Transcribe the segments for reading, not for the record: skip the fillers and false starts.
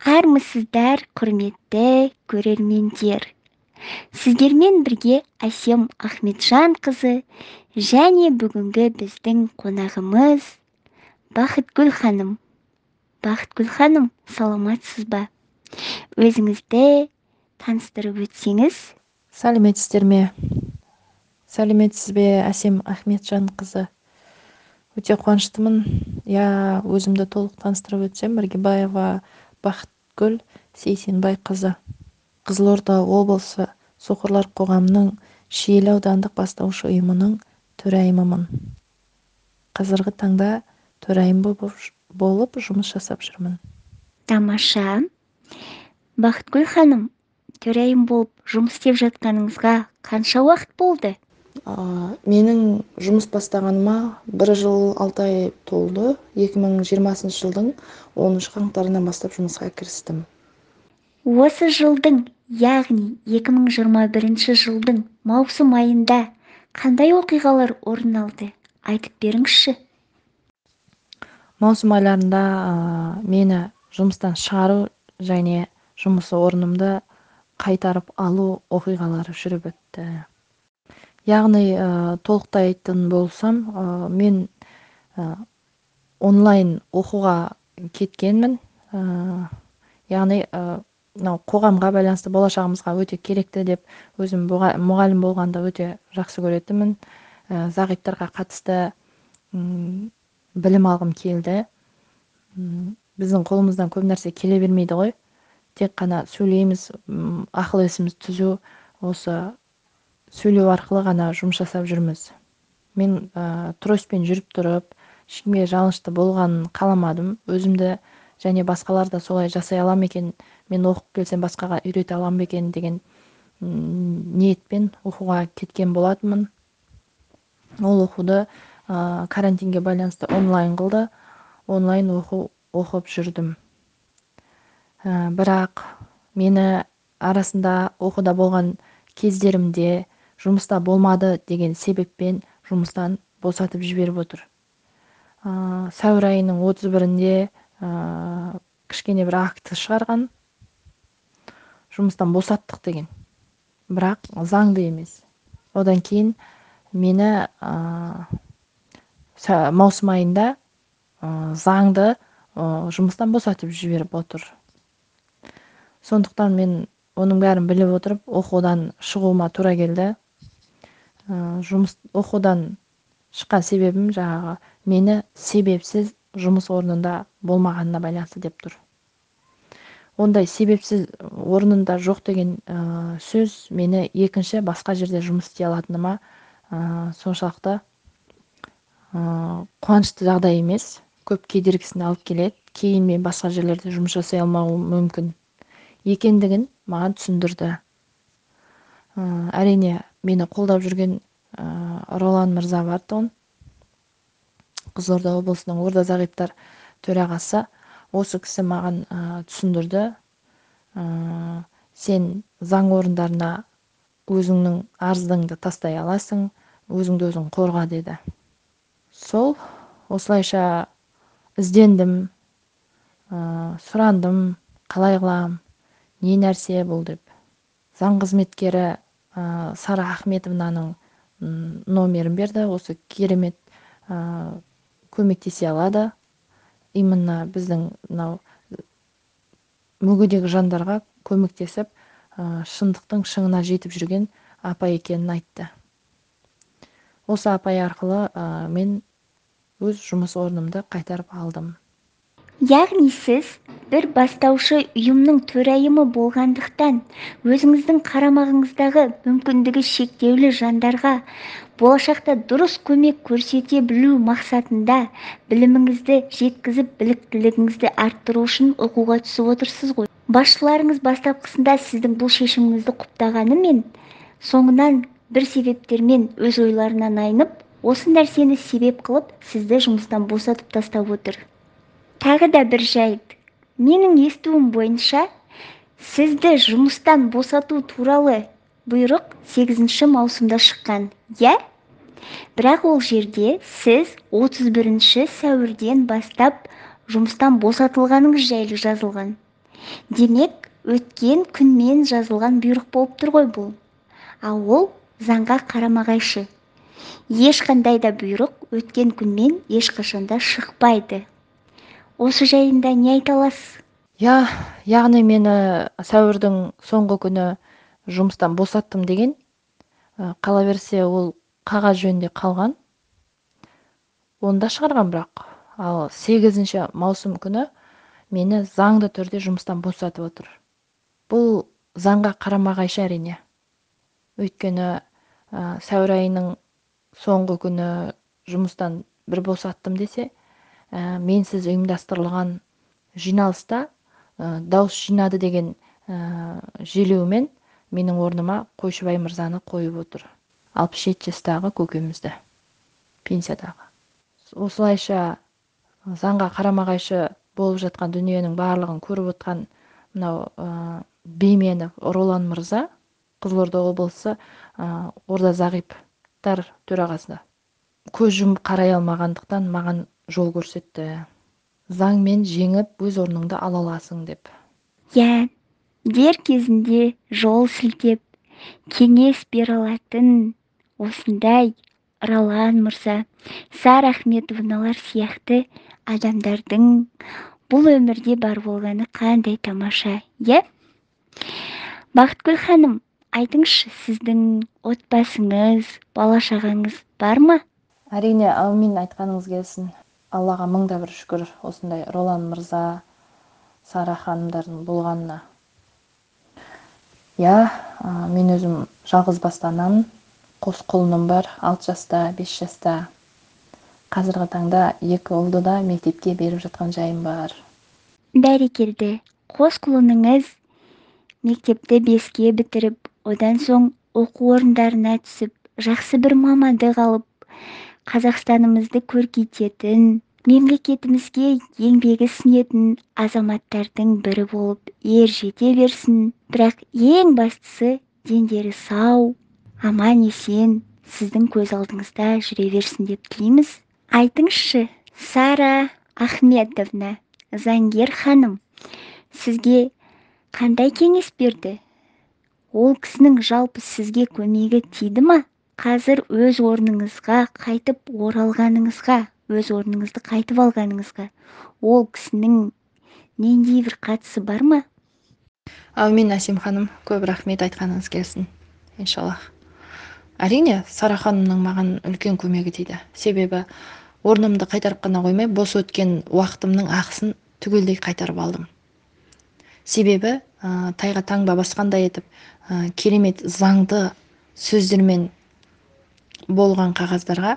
Армысыздар, құрметті көрермендер! Сіздермен бірге Әсем Ахметжан қызы және бүгінгі біздің қонағымыз Бақытгүл ханым. Бақытгүл ханым, саламатсыз ба? Өзіңізді таныстырып өтсеңіз. Сәлеметсіздер ме? Сәлеметсіз бе, Әсем Ахметжан қызы? Өте қуаныштымын. Я, өзімді толық таныстырып өтсем, Іргебаева Бақытгүл Сейсенбай қызы. Қызылорда облысы соқырлар қоғамының Шиелі аудандық бастауыш ұйымының төрайымымын. Қазіргі таңда төрайым болып жұмыс жасап жүрмін. Тамаша. Бақытгүл ханым, төрайым болып жұмыс істеп жатқаныңызға қанша уақыт болды? Менің жұмыс бастағаныма 1 жыл 6 ай толды. 2020 жылдың 10 қаңтарынан бастап жұмысқа кірістім. Осы жылдың, яғни 2021 жылдың маусым айында қандай оқиғалар орын алды? Айтып беріңізші. Маусым айларында мені жұмыстан шығару және жұмыс орнымды қайтарып алу оқиғалары жүріп өтті. Яғни, толықтай айтатын болсам, мен онлайн оқуға кеткенмін. Яғни, мынау қоғамға байланысты болашағымызға өте керекті деп өзім мұғалім болғанда өте жақсы көретінмін. Зағиптарға қатысты білім алғым келді. Біздің қолымыздан көп нәрсе келе бермейді ғой. Тек қана сөйлейміз, ақыл есіміз түзу, осы сөйлеу арқылы ғана жұмыс жасап жүрміз. Мен тростьпен жүріп тұрып, ешкімге жалынышты болғанын қаламадым. Өзімді және басқалар да солай жасай алам екен, мен оқып келсем басқаға үйрете алам ба екен деген ниетпен оқуға кеткен болатынмын. Ол оқуды карантинге байланысты онлайн қылды. Онлайн оқу оқып жүрдім. Бірақ мені арасында оқуда болған кездерімде жұмыста болмады деген себеппен жұмыстан босатып жіберіп отыр. Сәуір айының 31-інде кішкене бір акт шығарған. Жұмыстан босаттық деген. Бірақ заңды емес. Одан кейін мені маусым айында заңды жұмыстан босатып жіберіп отыр. Сондықтан мен оның бәрін біліп отырып, оқудан шығуыма тура келді. Жұмыс оқудан шыққан себебім жаңағы мені себепсіз жұмыс орнында болмағанына байланысты деп тұр. Ондай себепсіз орнында жоқ деген сөз мені екінші басқа жерде жұмыс істей алатыныма соншалықты қуанышты жағдай емес. Көп кедергісін алып келеді. Кейін мен басқа жерлерде жұмыс жасай алмауым мүмкін екендігін маған түсіндірді. Әрине, мені қолдап жүрген Ролан мырза бар тұғын, Қызылорда облысының орда зағиптар төрағасы. Осы кісі маған түсіндірді. Сен заң орындарына өзіңнің арыздыңды тастай аласың, өзіңді өзің қорға деді. Сол осылайша іздендім, сұрандым, қалай қылам, не нәрсе бұл деп. Заң қызметкері Сара Ахметовнаның номерін берді. Осы керемет көмектесе алады. Именно біздің мынау мүгедек жандарға көмектесіп, шындықтың шыңына жетіп жүрген апай екенін айтты. Осы апай арқылы мен өз жұмыс орнымды қайтарып алдым. Яғни сіз бір бастаушы ұйымның төрайымы болғандықтан өзіңіздің қарамағыңыздағы мүмкіндігі шектеулі жандарға болашақта дұрыс көмек көрсете білу мақсатында біліміңізді жеткізіп, біліктілігіңізді арттыру үшін оқуға түсіп отырсыз ғой. Басшыларыңыз бастапқысында сіздің бұл шешіміңізді құптағанымен, соңынан бір себептермен өз ойларынан айнып, осы нәрсені себеп қылып, сізді жұмыстан босатып тастап отыр. Тағы да бір жайт. Менің естуім бойынша, сізді жұмыстан босату туралы бұйрық 8 маусымда шыққан, иә? Бірақ ол жерде сіз 31 сәуірден бастап жұмыстан босатылғаныңыз жайлы жазылған. Демек, өткен күнмен жазылған бұйрық болып тұр ғой бұл. Ал ол заңға қарама-қайшы. Ешқандай да бұйрық өткен күнмен ешқашанда шықпайды. Осы жайында не айта аласыз? Я, яғни мені сәуірдің соңғы күні жұмыстан босаттым деген, қала берсе ол қағаз жөнінде қалған. Оны да шығарған бірақ. Ал 8 маусым күні мені заңды түрде жұмыстан босатып отыр. Бұл заңға қарама-қайшы әрине. Өйткені сәуір айының соңғы күні жұмыстан бір босаттым десе, менсіз ұйымдастырылған жиналыста дауыс жинады деген желеумен менің орныма Қойшыбай мырзаны қойып отыр. 67 жастағы көкемізді, пенсиядағы. Осылайша заңға қарама-қайшы болып жатқан дүниенің барлығын көріп отқан мынау Бейменов Ролан мырза, Қызылорда облысы Орда зағиптар төрағасы, көз жұмып қарай алмағандықтан маған жол көрсетті. Заңмен жеңіп өз орныңды ала аласың деп. Иә, дер кезінде жол сілтеп, кеңес бере алатын осындай Ролан мырза, Сара Ахметовналар сияқты адамдардың бұл өмірде бар болғаны қандай тамаша, иә? Бақытгүл ханым, айтыңызшы, сіздің отбасыңыз, бала-шағаңыз бар ма? Әрине, әумин, айтқаныңыз келсін. Аллаға мың да бір шүкір осындай Ролан мырза, Сара ханымдардың болғанына. Иә, мен өзім жалғыз басты анамын. Қос құлыным бар, 6 жаста, 5 жаста. Қазіргі таңда 2 ұлды да мектепке беріп жатқан жайым бар. Бәрекелді. Қос құлыныңыз мектепті 5-ке бітіріп, одан соң оқу орындарына түсіп, жақсы бір мамандық алып, Қазақстанымызды көркейтетін, мемлекетімізге еңбегі сіңетін азаматтардың бірі болып ер жете берсін. Бірақ ең бастысы дендері сау, аман есен сіздің көз алдыңызда жүре берсін деп тілейміз. Айтыңызшы, Сара Ахметовна, заңгер ханым, сізге қандай кеңес берді? Ол кісінің жалпы сізге көмегі тиді ма? Қазір өз орныңызға қайтып оралғаныңызға, өз орныңызды қайтып алғаныңызға ол кісінің нендей бір қатысы бар ма? Әумин, Әсем ханым, көп рахмет, айтқаныңыз келсін, иншаллах. Әрине, Сара ханымның маған үлкен көмегі тиді. Себебі орнымды қайтарып қана қоймай, бос өткен уақытымның ақысын түгелдей қайтарып алдым. Себебі тайға таңба басқандай етіп, керемет заңды сөздермен болған қағаздарға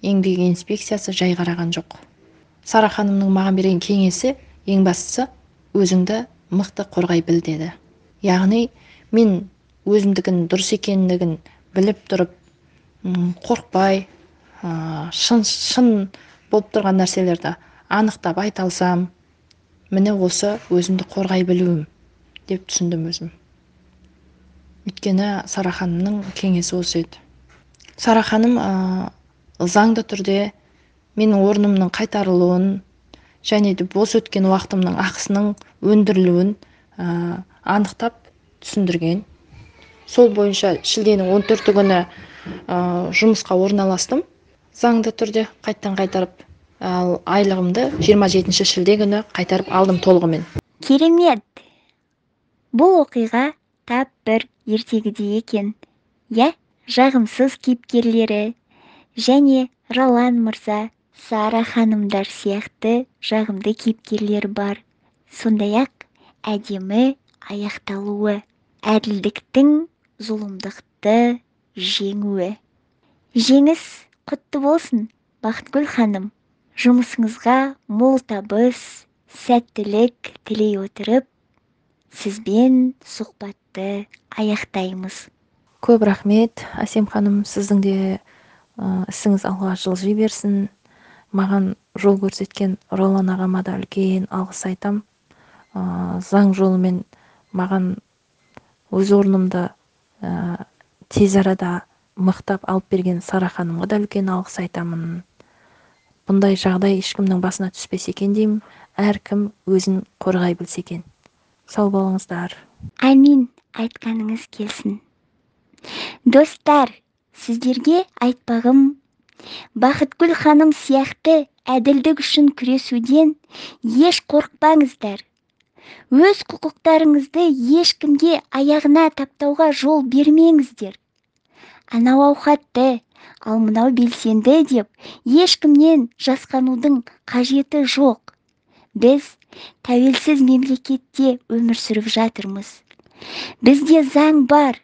еңбек инспекциясы жай қараған жоқ. Сара ханымның маған берген кеңесі, ең бастысы, өзіңді мықты қорғай біл деді. Яғни, мен өзімдікін дұрыс екендігін біліп тұрып, қорықпай, шын болып тұрған нәрселерді анықтап айта алсам, міне осы өзімді қорғай білуім деп түсіндім өзім. Өйткені Сара ханымның кеңесі осы еді. Сара ханым заңды түрде менің орнымның қайтарылуын және де бос өткен уақытымның ақысының өндірілуін анықтап түсіндірген. Сол бойынша шілденің 14 күні жұмысқа орналастым. Заңды түрде қайттан қайтарып, ал айлығымды 27 шілде күні қайтарып алдым толығымен. Керемет! Бұл оқиға тап бір ертегідей екен. Иә, жағымсыз кейіпкерлері және Ролан мырза, Сара ханымдар сияқты жағымды кейіпкерлері бар. Сондай-ақ әдемі аяқталуы, әділдіктің зұлымдықты жеңуі. Жеңіс құтты болсын, Бақытгүл ханым. Жұмысыңызға мол табыс, сәттілік тілей отырып, сізбен сұхбатты аяқтаймыз. Көп рахмет, Әсем ханым, сіздің де ісіңіз алға жылжи берсін. Маған жол көрсеткен Ролан ағама да үлкен алғыс айтам. Заң жолымен маған өз орнымды тез арада мықтап алып берген Сара ханымға да үлкен алғыс айтамын. Бұндай жағдай ешкімнің басына түспесе екен деймін. Әркім өзін қорғай білсе екен. Сау болыңыздар. Әмин, айтқаныңыз келсін. Достар, сіздерге айтпағым, Бақытгүл ханым сияқты әділдік үшін күресуден еш қорықпаңыздар. Өз құқықтарыңызды ешкімге аяғына таптауға жол бермеңіздер. Анау ауқатты, ал мынау белсенді деп ешкімнен жасқанудың қажеті жоқ. Біз тәуелсіз мемлекетте өмір сүріп жатырмыз. Бізде заң бар.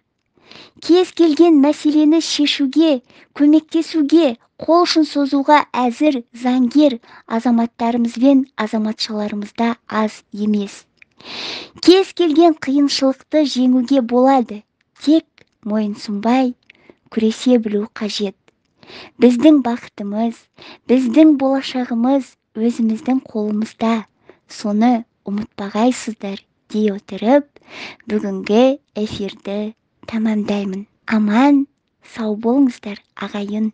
Кез келген мәселені шешуге, көмектесуге, қол ұшын созуға әзір заңгер азаматтарымыз бен азаматшаларымызда аз емес. Кез келген қиыншылықты жеңуге болады. Тек мойынсұнбай күресе білу қажет. Біздің бақытымыз, біздің болашағымыз өзіміздің қолымызда. Соны ұмытпағайсыздар дей отырып, бүгінгі эфирді тамамдаймын. Аман, сау болыңыздар, ағайын.